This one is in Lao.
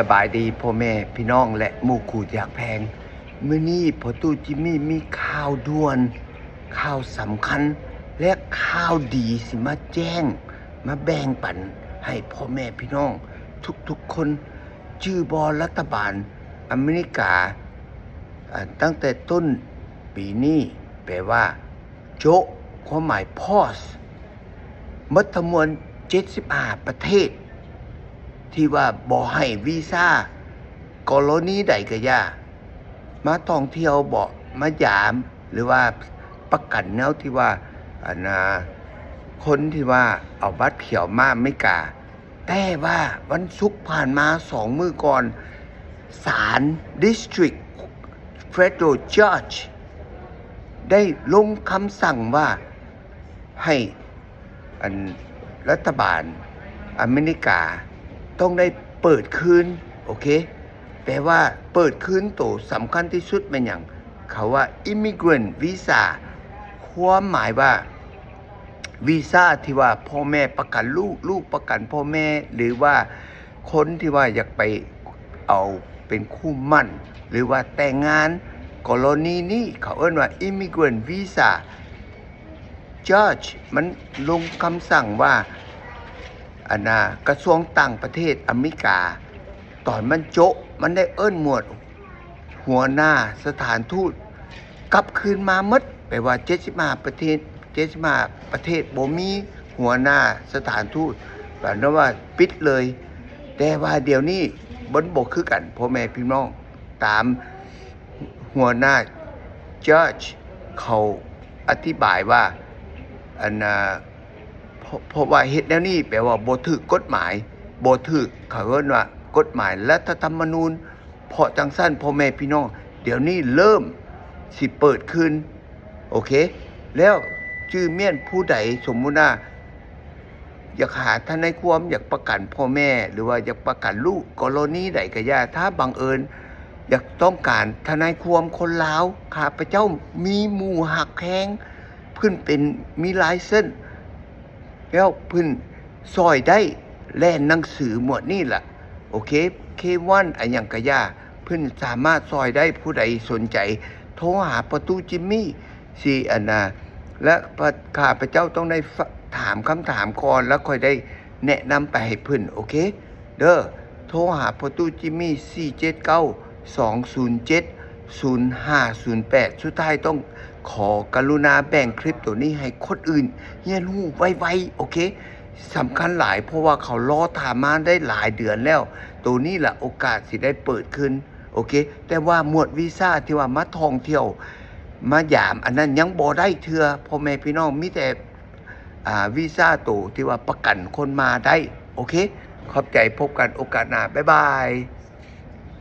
ສະບາຍດີພໍ່ແມ່ພີ່ນ້ອງ ແລະ ໝູ່ຄູ່ທີ່ຮັກແພງ. ມື້ນີ້ພໍ່ຕູ້ຈິມມີຂ່າວດ່ວນ, ຂ່າວສຳຄັນ ແລະ ຂ່າວດີຊິມາແຈ້ງ, ມາແບ່ງປັນໃຫ້ພໍ່ແມ່ພີ່ນ້ອງທຸກໆຄົນ. ຈື່ບໍ່? ລັດຖະບານອາເມລິກາ ອາ ຕັ້ງແຕ່ຕົ້ນປີນີ້ ແປວ່າ ໂຈະ ຄວາມໝາຍ pause ໝົດທັງມວນເຈັດສິບຫ້າປະເທດ ທີ່ວ່າບໍ່ໃຫ້ວີຊາ ກໍລະນີໃດກະຢ່າ ມາທ່ອງທ່ຽວບໍ ມາຢາມ ຫຼືວ່າປະກັນແນວທີ່ວ່າ ອັນນາ ຄົນທີ່ວ່າເອົາບັດຂຽວມາອາເມລິກາ. ແຕ່ວ່າວັນສຸກຜ່ານມາສອງມື້ກ່ອນ ສານ District Federal Judge ໄດ້ລົງຄຳສັ່ງວ່າໃຫ້ ອັນ ລັດຖະບານອາເມລິກາຕ້ອງໄດ້ເປີດຄືນ, ໂອເຄ ແປວ່າເປີດຄືນ. ໂຕສຳຄັນທີ່ສຸດແມ່ນຫຍັງ? ເຂົາວ່າ Immigrant Visa ຄວາມໝາຍວ່າ ວີຊາທີ່ວ່າພໍ່ແມ່ປະກັນລູກ, ລູກປະກັນພໍ່ແມ່ ຫຼືວ່າຄົນທີ່ວ່າຢາກໄປເອົາເປັນຄູ່ໝັ້ນ ຫຼືວ່າແຕ່ງງານ. ກໍລະນີນີ້ເຂົາເອີ້ນວ່າ Immigrant Visa. Judge ມັນລົງຄຳສັ່ງວ່າ ອັນນາ ກະຊວງຕ່າງປະເທດອາເມລິກາ ຕອນມັນໂຈະ ມັນໄດ້ເອີ້ນໝວດ ຫົວໜ້າສະຖານທູດກັບຄືນມາໝົດ, ແປວ່າເຈັດສິບຫ້າປະເທດ, ເຈັດສິບຫ້າປະເທດບໍ່ມີຫົວໜ້າສະຖານທູດ, ແປວ່າປິດເລີຍ. ແຕ່ວ່າດຽວນີ້ມັນບໍ່ຄືກັນ ພໍ່ແມ່ພີ່ນ້ອງ, ຕາມຫົວໜ້າ Judge ເຂົາອະທິບາຍວ່າ ອັນນາ ເພາະ ເພາະວ່າເຮັດແນວນີ້ແປວ່າບໍ່ຖືກກົດໝາຍ, ບໍ່ຖືກ ເຂົາເອີ້ນວ່າກົດໝາຍລັດຖະທຳມະນູນ. ເພາະຈັ່ງຊັ້ນ ພໍ່ແມ່ພີ່ນ້ອງ ດຽວນີ້ເລີ່ມຊິເປີດຄືນ, ໂອເຄ. ແລ້ວຈື່ມ້ຽນຜູ້ໃດ ສົມມຸດວ່າຢາກຫາທະນາຍຄວາມ, ຢາກປະກັນພໍ່ແມ່ ຫຼືວ່າຢາກປະກັນລູກ ກໍລະນີໃດກະຢ່າ, ຖ້າບັງເອີນຢາກຕ້ອງການທະນາຍຄວາມຄົນລາວ, ຂ້າພະເຈົ້າມີໝູ່ຮັກແຮງ ເພິ່ນເປັນ ມີລາຍເຊັນ ແລ້ວເພິ່ນຊ່ອຍໄດ້ ແລ່ນໜັງສືໝວດນີ້ລະ ໂອເຄ ເຄວັນ ອະຫຍັງກະຢ່າ ເພິ່ນສາມາດຊ່ອຍໄດ້. ຜູ້ໃດສົນໃຈໂທຫາພໍ່ຕູ້ຈິມມີ ຊິ ອັນນາ ແລະ ຂ້າພະເຈົ້າຕ້ອງໄດ້ຖາມຄຳຖາມກ່ອນ ແລ້ວຄ່ອຍໄດ້ແນະນຳໄປໃຫ້ເພິ່ນ ໂອເຄ. ເດີ ໂທຫາພໍ່ຕູ້ຈິມມີ ສີ່ເຈັດເກົ້າ ສອງສູນເຈັດ ສູນຫ້າສູນແປດ. ສຸດທ້າຍຕ້ອງຂໍກະລຸນາແບ່ງຄລິບໂຕນີ້ໃຫ້ຄົນອື່ນຮຽນຮູ້ໄວໆ ໂອເຄ ສຳຄັນຫຼາຍ ເພາະວ່າເຂົາລໍຖ້າມາໄດ້ຫຼາຍເດືອນແລ້ວ. ໂຕນີ້ລະໂອກາດຊິໄດ້ເປີດຄືນ ໂອເຄ. ແຕ່ວ່າໝວດວີຊາທີ່ວ່າມາທ່ອງທ່ຽວ ມາຢາມ ອັນນັ້ນຍັງບໍ່ໄດ້ເທື່ອ ພໍ່ແມ່ພີ່ນ້ອງ, ມີແຕ່ ອາ ວີຊາໂຕທີ່ວ່າປະກັນຄົນມາໄດ້ ໂອເຄ. ຂອບໃຈ ພົບກັນໂອກາດໜ້າ ບາຍບາຍ.